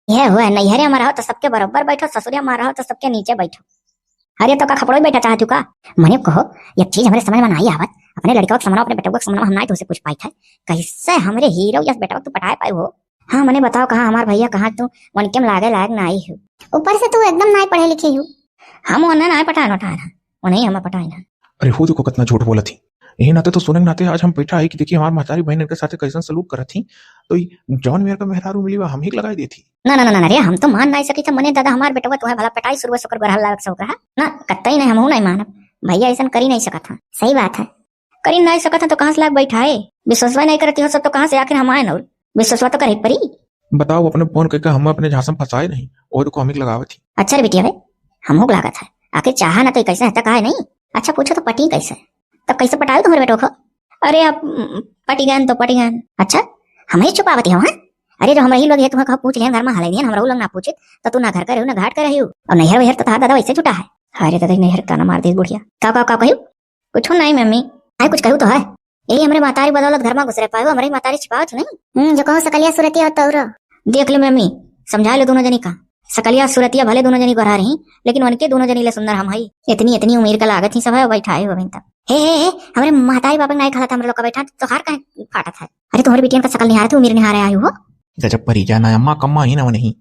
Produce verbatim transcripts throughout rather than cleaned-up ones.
यह हुआ है, नैहरे हमारा हो तो सबके बरोबर बैठो, ससुरे हमारा हो तो सबके नीचे बैठो। अरे तो का खपड़ो ही बैठा चाहत हूँ का? मने कहो, एक चीज हमरे समझ में नाई आवत, अपने लड़कवा के समनवा, अपने बेटवा के समनवा हम नाई तो उसे पूछ पाई था, कैसे हमरे हीरो या बेटवा तू पटाए पाए हो? हाँ मने बताओ, कहाँ हमार भैया, कहाँ तू, उनके में लागे लायक नाई हो। ऊपर से तू एकदम नाई पढ़े लिखे हो। हम उन्हें नाई पटाए ना, उन्हें हम पटाए ना। अरे हो देखो कितना झूठ बोलत ही। यही नाते तो सुने के नाते आज हम बैठा है कि देखिए हमार महतारी बहन इनके साथे कैसन सलूक करत ही। तो ई जौन मेर का मेहरारू मिली बा हम ही के लगाई देती। ना ना ना ना रे, हम तो मान नहीं सकी था। मने दादा हमार बेटवा तुम्हें भला पटाई शुरू से ओकर गोरहल लाग से ओकरा ना, कतई नहीं, हमहू नहीं मानब। भैया ऐसन करी नहीं सकत हाँ। सही बात है। करी नहीं सकत हाँ तो कहाँ से लाग बैठा है? विश्वासवा नहीं करती हो सब तो कहाँ से आखिर हम आए ना? विश्वासवा तो करे परी। बताओ, अपने फोन करके हम अपने झांसा में फंसाए नहीं, और को हम ही के लगावत ही। अच्छा रे बिटिया भाई, हमहू के लागत है, आखिर चाहा ना तो कैसे हत्या कहा है नहीं। अच्छा पूछो तो पटी कैसे? तब कैसे पटाओ तुम्हारे बेटो को? अरे अब, उम, पटी गए तो पटी गए। अच्छा, हम ही छुपावत हो हाँ? अरे जो हम ही लोग ये तुम्हें कहो पूछ लें घर में हाल नहीं, हम लोग ना पूछित तो तू ना घर का रहो ना घाट का रहो। और नैहर वैहर तो था दादा वैसे छुटा है। अरे दादा नैहर ताना मार दे बुढ़िया। का का का कहियो? कुछ नहीं मम्मी। अरे कुछ कहू तो है। यही हमरे महतारी बदौलत घर में घुस रह पाए हो, हमरे महतारी छिपावत हो नहीं। हम्म, जो कहो सकलिया सुरतिया हो तौरो। देख ले मम्मी, समझा लो दोनों जनी का। सकलिया सुरतिया भले दोनों जनी गोरा रही, लेकिन उनके दोनों जनी ले सुंदर हम हई। इतनी इतनी उम्र का लागत ही सब है बैठा है हो अभी तक। हे हे हे, हमरे महतारी बापा के नाई खाला था हमरे लोग का बैठा तो हार काहे फाटत है? अरे तुम्हारे बिटियन का सकल निहारे थे, उम्र निहारे आयु हो। गजब परी जाना अम्मा कम्मा ही ना नहीं।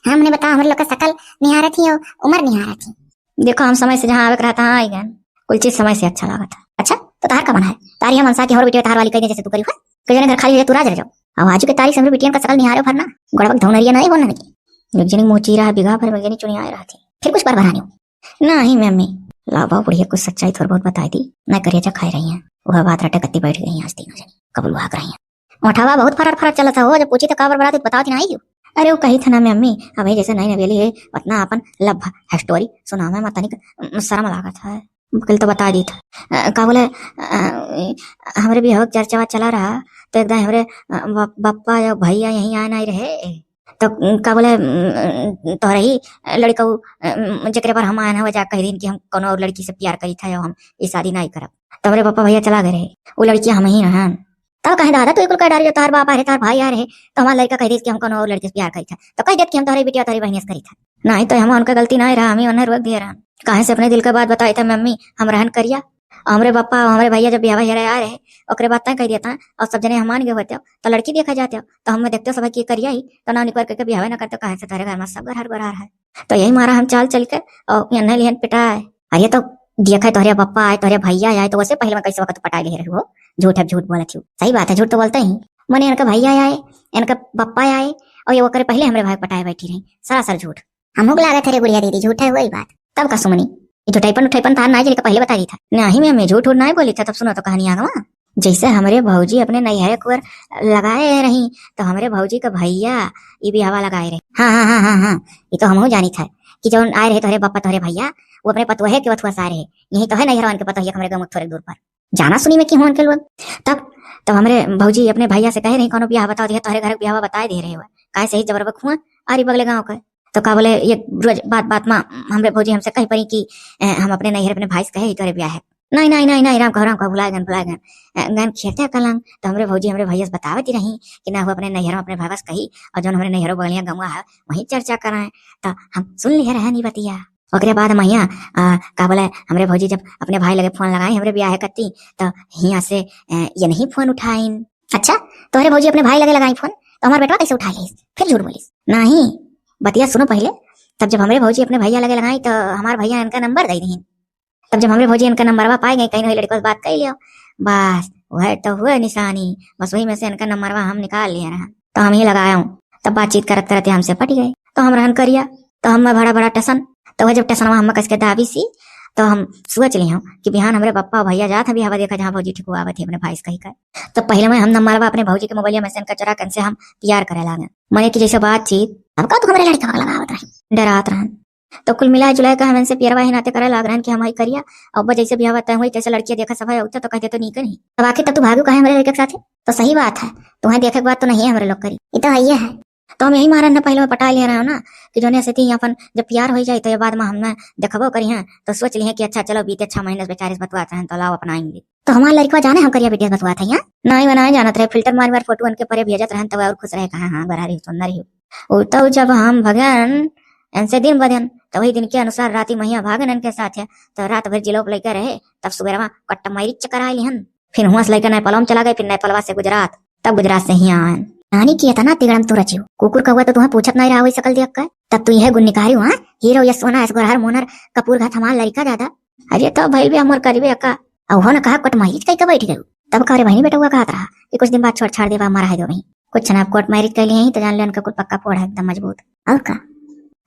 हमने बताओ हमरे लोग का सकल निहारे थी और उम्र निहारे थी। देखो हम समय से जहाँ आवे के रहता हाँ आई गए। कुल चीज समय से अच्छा लगा था। अच्छा तो तार का मन है? तारी हम मनसा की हमरे बिटिया तार वाली कह दे जैसे तू करी है। कह जाने घर खाली हो जाए तू राज रह जाओ। अब आजू के तारीख से हमरे बिटियन का सकल निहारे भरना। गोड़वा के धौनरिया नहीं बोलना नहीं। एक जनी मोची रहा बिघा भर में जनी चुनियाए रहा थी। फिर कुछ पर भरानी हो। नहीं मम्मी। लाओ बाबू बुढ़िया कुछ सच्चाई थोड़ बहुत बताई दी। मैं करेजा खाए रही हैं। वह बात रटे कत्ती बैठ गई आज तीनों जनी। कबूल भाग रही हैं। ओठवा बहुत फरर फरर चलत है हो, जब पूछी तो का बड़बड़ात बतावत ही ना आई हो। अरे वो कही था ना मम्मी, अबे जैसे नई नवेली है उतना अपन लव स्टोरी सुनावे में तनिक, उम, शर्म लागत है। कल तो बता दी था। अ, का बोले, अ, हमरे बिहाव के चर्चा चला रहा तो एक दाई हमरे, अ, बप-, बप्पा या भैया यहीं आए नहीं रहे तो, उम, का बोले, उम, तोहरे ही लड़का उ, उम, जेकरे पर हम आए हैं वो जा कह दिन कि हम कोनो और लड़की से प्यार करी था या हम ये शादी नहीं करब। तो हमरे बप्पा भैया चला गए रहे, वो लड़की हम ही रहन। तब कहे दादा तू कुल कह डारी, तोहर बाप आ रहे, तोहर भाई आ रहे, तो हमार लड़का कह देत कि हम कोनो और लड़के से प्यार करी था, तो कह देत कि हम तोहरे बिटिया तोहरे बहनिया से करी था। नहीं तो हम उनका गलती नहीं रहा, हम ही उन्हें रोक दिए रहन। काहे से अपने दिल का बात बताई था मम्मी, हम रहन करिया, हमरे पापा हमरे भैया जब बियाह हेरे आ रहे, ओकरे बाद तय कह दिया था, और सब जने हम मान गए होते हो, तो लड़की देखा जाते हो, तो हमें देखते हो सब की करिया ही, तो ना निकल करके बियाह ना करते, काहे से तेरे घर में सब घर हर है। तो यही मारा हम चाल चल के और एन्हे लिहन पिटाए। अरे तो देखा है तोहरे पप्पा आए, तोहरे भैया आए, तो वैसे पहले में कैसे वक्त पटाए ले रहे हो? झूठ है, झूठ बोलत हो। सही बात है, झूठ तो बोलते ही। मने इनका भैया आए, इनका पप्पा आए, और ये ओकरे पहले हमरे भाई पटाए बैठी रही। सरासर झूठ। हमहू के लागत है रे गुड़िया दीदी, झूठ है वही बात। तब का सुमनी, ये झूठाईपन उठाईपन तार ना जिनका पहले बता दी था। नहीं मैं, मैं झूठ उठ नहीं बोली था, तब सुनो तो कहानी आगवा। जैसे हमरे भौजी अपने नैहरे कुंवर लगाए रही, तो हमरे भौजी का भैया ई बियाहवा लगाए रहे। हाँ, हाँ, हाँ, हाँ, हाँ, ये तो हमहू जानी था कि जौन आए रहे तोहरे बापा, तोहरे भैया, वो अपने पतोहे के बथुआ से आए रहे। यही तो है नैहरवन के पतोहिया के हमरे गाँव के थोड़े दूर पर। जाना सुनी में की हुआ उनके लोग। तब, तब हमरे भौजी अपने भैया से कहे रही, "कौनो बियाह बताओ दिया, तोहरे घर के बियाहवा बताए दे रहे हो।" काहे से ही जबरबक हुआ, अरे बगले गाँव का। तो का बोले, ये रोज बात बात में हमरे भौजी हमसे कही पड़ी कि, "ए, हम अपने नैहर अपने भाई से कहे ही तोहरे बियाह है।" "नहीं, नहीं, नहीं, नहीं, राम कहो, राम कहो, भुलाए गन, भुलाए गन।" ए, गन खेते कलंग, तो हमरे भौजी हमरे भैया से बतावत ही रही कि ना हो अपने नैहर में अपने भाई से कही, और जौन हमरे नैहरों बगलिया गंवा है, वहीं चर्चा कराएं। तो हम सुन लिहे रहे नी बतिया। ओकरे बाद मैया, आ, का बोले, हमरे भौजी जब अपने भाई लगे फोन लगाई हमरे बियाह करती, तो हियाँ से, ए, ये नहीं फोन उठाइन। अच्छा, तोहरे भौजी अपने भाई लगे लगाई फोन, तो हमार बेटवा कैसे उठा लेस? फिर झूठ बोलिस। नहीं, बतिया सुनो पहले। तब जब हमरे भौजी अपने भैया लगे लगाई, तो हमार भैया इनका नंबर दे दीन। तब जब हमरे भौजी इनका नंबरवा पाए गए, कहीं वही लड़का से बात कर लियो, बस वह तो हुए निशानी, बस वही में से इनका नंबरवा हम निकाल लिए रहा, तो हम ही लगाया हूँ। तब बातचीत करत करत हमसे पट गए, तो हम रहन करिया, तो हम भड़ा भड़ा टसन, तो वह जब टसनवा हम कस के दाबी सी, तो हम सोच ली हूँ कि बिहान हमरे पप्पा भैया जात हैं बिहावा देखा, जहाँ भौजी ठिकुआवत है अपने भाई से कही कर। तो पहले में हम नंबरवा अपने भौजी के मोबाइल में से इनका चुरा के इनसे हम प्यार करे लागे, मने कि जैसे बातचीत। अब का तू हमरे लड़का वाला लगावत रही, डरात रहन। तो कुल मिला जुला के हम इनसे पियरवा ही नाते करे लाग रहन कि हम ही करिया। अब जैसे बिहावा तय हुई, तैसे लड़कियां देखा सब है, उठा तो कह दे तो नीक नहीं। अब आखिर तब तू भागू काहे हमरे लड़के के साथे? तो सही बात है, तुम्हें देखे के बाद तो नहीं है हमरे लोग करी, ये तो है ही है। तो हम यही मारन न पहले में पटा ले रहे हो ना कि जोने से थी अपन जब प्यार हो जाए तो ये बाद में हम ना देखबो करी हैं, तो सोच लिए कि अच्छा चलो बीते छह महीने से बेचारे से बतुआत रहन, तो लाओ अपनाएंगे। तो हमारे लड़कवा जाने हम करिया बिटिया से बतुआत है यहाँ? नहीं बनाए जानत रहे, फिल्टर मार मार फोटो उनके परे भेजत रहन, तब और खुश रहे, कहा हाँ बरारी सुंदर ही। उ तो जब हम भगन, इनसे दिन बदन, तो वही दिन के अनुसार राती महिया भागन इनके साथ है, तो रात भर जिलोप लइके रहे, तब सुबेरवा कट्टा मारी चक्कर आए लिहन। फिर हुआं से लइके नेपालवा में चला गए, फिर नेपालवा से गुजरात, तब गुजरात से हियां आयन। नानी की इतना तिगड़म तू रचियो, कुकुर कौआ तो तुहें पूछत नहीं रहा वही सकल देख के, तब तू यह गुण निकारियो, हाँ? हीरो यशोना ऐस गोरहर मोनर कपूर घात हमार लड़का दादा। अरे तो भइल भी हमर करीबे अक्का। अउ हो न कहा कोर्ट मैरिज कइके बैठ गयू। तब का रे बहिनी बेटउआ कहत रहा कि कुछ दिन बाद छोड़ छाड़ देबा, हमारा है दो वहीं। कुछ ना, कोर्ट मैरिज कर लिए ही तो जान ले उनका कुल पक्का फोड़ है एकदम मजबूत। और का,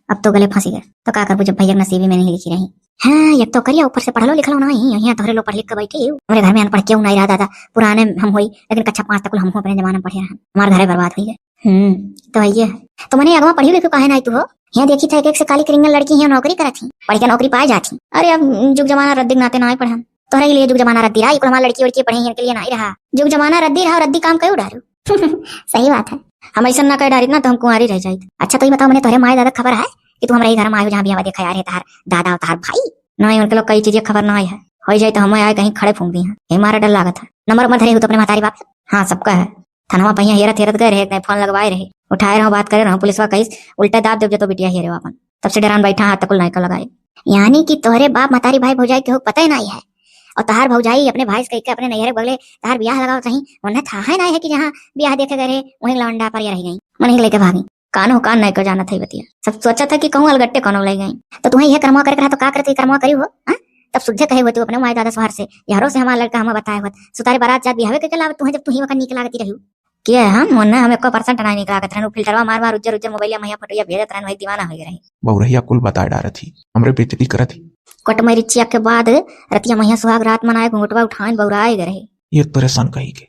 अब तो गले फंसी गए। तो का करबू जब भैया के नसीबी में नहीं लिखी रही। हाँ, एक तो करिया ऊपर से पढ़लो लिखलो ना ही, यहाँ तोहरे लो पढ़ लिख के बैठी हूँ। हमरे घर में अनपढ़ क्यों नहीं रहा दादा, पुराने हम होई, लेकिन कक्षा पाँच तक हम अपने जमाने में पढ़े रहन, हमारे घरे बर्बाद हुई गए। हम्म, तो है ये। तो मने अगवा पढ़ी लिखी काहे ना आई तू हो? यहाँ देखी था एक एक से काली क्रिमिनल लड़की यहाँ नौकरी करत ही, पढ़ के नौकरी पाए जात ही। अरे अब जुग जमाना रद्दी के नाते ना पढ़न, तोहरे के लिए जुग जमाना रद्दी रहा, ये कुल हमार लड़की वड़की पढ़े इनके लिए ना रहा। जुग जमाना रद्दी रहा और रद्दी काम कई डारू। सही बात है। हम ऐसा ना कह डारित ना तो हम कुंवारी रह जाइत। अच्छा तो ये बताओ, मने तोहरे माए दादा खबर है कि तू हमारे घर में आयो जहाँ भी हवा देखा यार है तार दादा और तार भाई? नहीं, उनके लोग कई चीजें खबर ना आई है। हो जाए तो हमें आए कहीं खड़े फूंक दी हैं, ये मारा डर लागत है। नंबर उम्बर धरे हो तो अपने महतारी बाप? हाँ, सबका है। थनवा पहिया हेरत हेरत गए रहे, एक फोन लगवाए रहे, उठाए रहो, बात करे रहो, पुलिसवा कहिस उल्टा दाब देब जो तो बिटिया हेरे अपन। तब से डरान बैठा, हाथ तक नायका लगाए। यानी कि तोहरे बाप मतारी भाई भौजाई केहू पता ही नहीं है, और तहार भौजाई अपने भाई से कह के अपने नैहरे बगले तहार ब्याह लगाओ सही, उन्हें था है नहीं है कि जहाँ ब्याह देखे गए रहे वहीं लौंडा पर या रह गई, मन ही लेके भागी। कानो कान नहीं को जाना था बतिया, सब सोचा था कि कहूँ अलगट्टे कोनो ले गई। तो तुम्हें यह कर्मा करके रहा तो का करते कर्मा करी हो, हाँ? तब सुद्धे कहे हुए तू अपने माए दादा सोहर से, यारों से हमारा लड़का हमें बताए हुए, सुतारे बारात जात बिहावे के लावत तुम्हें, जब तू ही वका नीक लागती रही। के है हम? ओन्ने हम एको परसेंट नाहीं निकला करत रहन। उ फिल्टरवा मार मार उज्जर उज्जर मोबाइलिया महिया फोटोया भेजत रहन, वही दीवाना होइ रही। बहुरहिया कुल बताए डारत ही, हमरे बेइज्जती करत ही। कट मरिचिया के बाद रतिया महिया सुहाग रात मनाए, घुंघटवा उठाइन बौराए गए रहे। ये परेशान कही के।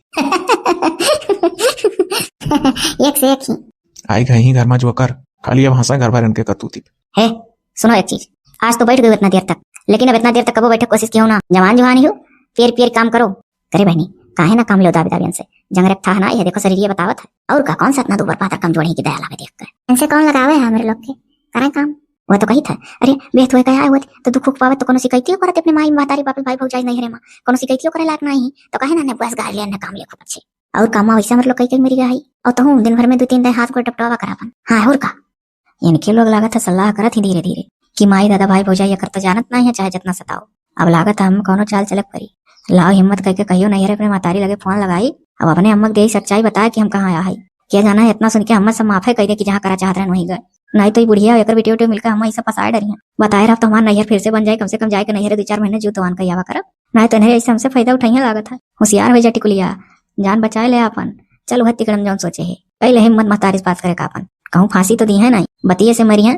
एक से एक ही। आई गई ही घर में जो कर, खाली अब हंसा घर भर इनके करतूती पे। हे, सुनो एक चीज, आज तो बैठ गई इतना देर तक, लेकिन अब इतना देर तक कबो बैठे कोशिश कियो ना। जवान जुहान ही हो, पियर पियर काम करो। करे बहनी, काहे ना काम लो दाबी दाबी इनसे? जंगरे के थाह ना, ये देखो शरीर ये बतावत है। और का, कौन सा इतना दुबर पातर कमजोर है कि दया लागे देख कर? इनसे कौन लगावे है हमरे लोग के? करें काम। वह तो कही था, अरे बेहद हुए कहा हुआ तो दुख उख पावत तो कोनो शिकायतियो करत अपने माई महतारी बाप भाई भौजाई नहीं रे माँ, कोनो शिकायतियो करे लायक नहीं, तो कहे ना ने बस गाड़ लिया ना काम लेखा पछे। और कामा वैसे हमरे लोग कई कई मरी गई, और तहूँ दिन भर में दो तीन दाई हाथ गोड़ टपटवा करावन। हाँ, और का? इनके लोग लागत है सलाह करत ही धीरे धीरे कि माई दादा भाई भौजाई एकर तो जानत नाहीं है, चाहे जितना सताओ। अब लागत है हम कौनो चाल चलक परी। लाओ हिम्मत करके कहियो नैहर अपने मतारी लगे फोन लगाई, अब अपने अम्मा के देई सच्चाई बताए कि हम कहाँ आया है। क्या जाना है, इतना सुन के अम्मा सब माफे कह दे कि जहाँ करा चाहत रहन वहीं गए। नहीं तो ये बुढ़िया एकर बेटी उटी मिलकर हम ऐसा फंसाए डरी हैं। बताए रह तो हमार नैहर फिर से बन जाए, कम से कम जाए के नैहर दो चार महीने जू तवान कही आवा करब। नहीं तो इन्हें ऐसे हमसे फायदा उठाइए लागत है। होशियार हो जा टिकुलिया, जान बचाए ले आपन। चल वह तिकड़म जौन सोचे है, पहले हिम्मत महतारी से बात करे का आपन। कहूँ फांसी तो दी है नहीं, बतिये से मरी है,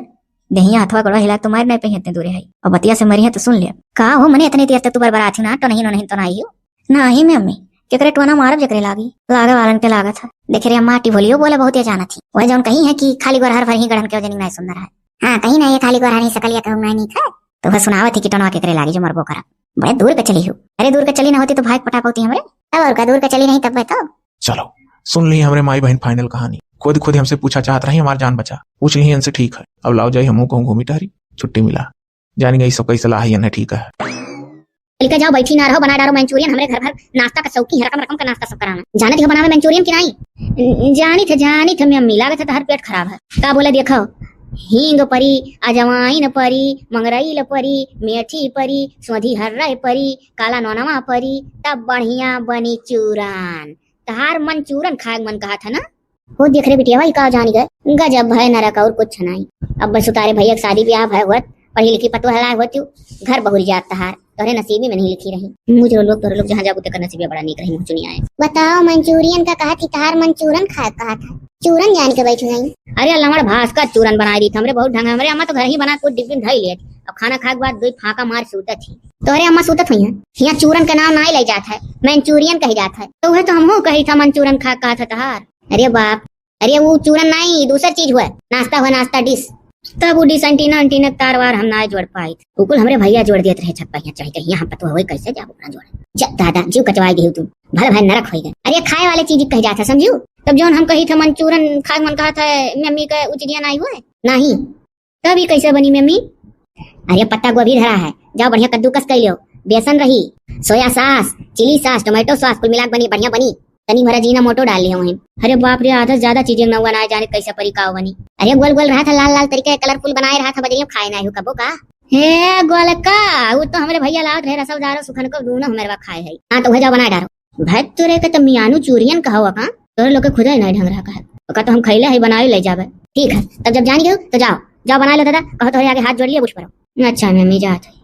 देहिया हथवा गोड़वा हिला तो मार नहीं पे इतने दूरे है, और बतिया से मरी है तो सुन ले। का हो मने इतने देर तक तू बरबरात ही ना, टोनही नोनही तो नहीं हो? नहीं मम्मी, केकरे टोना मारब जेकरे लागी, लागे वालन के लागत है। देखे रे अम्मा, टिभोलियो बोले बहुत ये जानत ही, वह जौन कही है कि खाली गोरहर भर ही गढ़न के जनी नहीं सुंदर है। हाँ, कहीं ना ये खाली गोरहर ही सकलिया कहूँ नहीं निक है, तो वह सुनावत ही कि टोनवा केकरे लागी जो मरबो करब। बड़े दूर के चली हो। अरे दूर के चली ना होती तो भाग पटा पाती हमरे। तब और का, दूर के चली नहीं तब तो। चलो, सुन ली हमरे माई बहन final कहानी। खुद खुद हमसे पूछा चाहत रही हमार जान बचा। पूछ ली इनसे, ठीक है। अब लाओ जाई हमहू कहूँ घूमी टहरी, छुट्टी मिला। जानी गई सब कई सलाह ही इन्हें ठीक है। चल के जाओ, बैठी ना रहो, बना डारो Manchurian। हमरे घर भर नाश्ता का शौकीन है, रकम रकम का नाश्ता सब कराना। जानत हो बनावे Manchurian कि नहीं? जानी थे, जानी थे मम्मी, लागत है तोहर पेट खराब है। का बोले देखो, हींग परी, अजवाइन परी, मंगरैल परी, मेथी परी, सोधी हर्रा परी, काला नोनवा परी, तब बढ़िया बनी चूरन। तहार मन चूरन खाए के मन कहा था ना? वो देख रे बिटिया, भाई का जानी गए, गजब भय नरक और कुछ नहीं। अब बस उतारे भैया के शादी ब्याह भय हुआ, पढ़ी लिखी पतोह लाए होती, घर बहुरी जात तहार, तोहरे नसीबी में नहीं लिखी रही। मुझे लोग, तोहरे लोग जहाँ जाबू तेकर नसीबे बड़ा नीक रही, मुझे नहीं आए। बताओ, Manchurian का कहा थी, तहार मन चूरन खाए कहा था, चूरन जान के बैठ गई। अरे लमड़ भास्कर चूरन बनाई दी हमरे बहुत ढंग, हमरे अम्मा तो घर ही बना के डिब्बी में धई लेत, अब खाना खाए के बाद दो फाका मार सूतत ही। तोहरे अम्मा सूतत हुई हैं, यहाँ चूरन के नाम ना ले जात है, Manchurian कही जात है। तो वह तो हमहू कही था, मन चूरन खा कहा था तहार। अरे बाप, अरे वो चूरन नहीं, दूसर चीज हुआ, नाश्ता हुआ, नाश्ता dish। तब वो dish antenna, antenna तार वार हम ना जोड़ पाई। वो कुल हमरे भैया जोड़ देत रहे छप्पा, यहाँ चाहे कहीं यहाँ पतवा हुए, कैसे जाबो ना जोड़े? जा दादा, जीव कचवाई देहु तू, भला भाई नरक होई गए। अरे खाए वाले चीज कह जात है, समझू? तब जौन हम कही थे मन चूरन खाए मन कहा था, मम्मी का उ चीजिया नहीं हुए? नहीं। तब ये कैसे बनी मम्मी? अरे पत्ता गोभी धरा है, जाओ बढ़िया कद्दूकस कर लियो, बेसन रही, soya sauce, chilli sauce, tomato sauce, कुल मिला के बनी, बढ़िया बनी। तनी भरा जीना मोटो डाल लियो वहीं। अरे बाप रे, आधा से ज्यादा चीजें नौवा ना जाने कैसे परी का बनी। अरे गोल गोल रहा था, लाल लाल तरीके कलरफुल बनाए रहा था, बजरियो खाए ना हो कबो का। हे गोल का, वो तो हमरे भैया लावत रहे रसलदारो सुखन को, दोनों हमारे बा खाए है। हाँ तो वह जाओ बनाए डारो। भाई तोरे के तो मियानू चूरियन कहो का, तोरे लोग के खुदे नहीं ढंग रहा का है। ओका तो हम खैले है, बनाए ले जाबे। ठीक है, तब जब जान गयो तो जाओ, जाओ बनाए लो दादा, कहो तोरे आगे हाथ जोड़ लिए, बुझ पड़ो। अच्छा मम्मी जात है।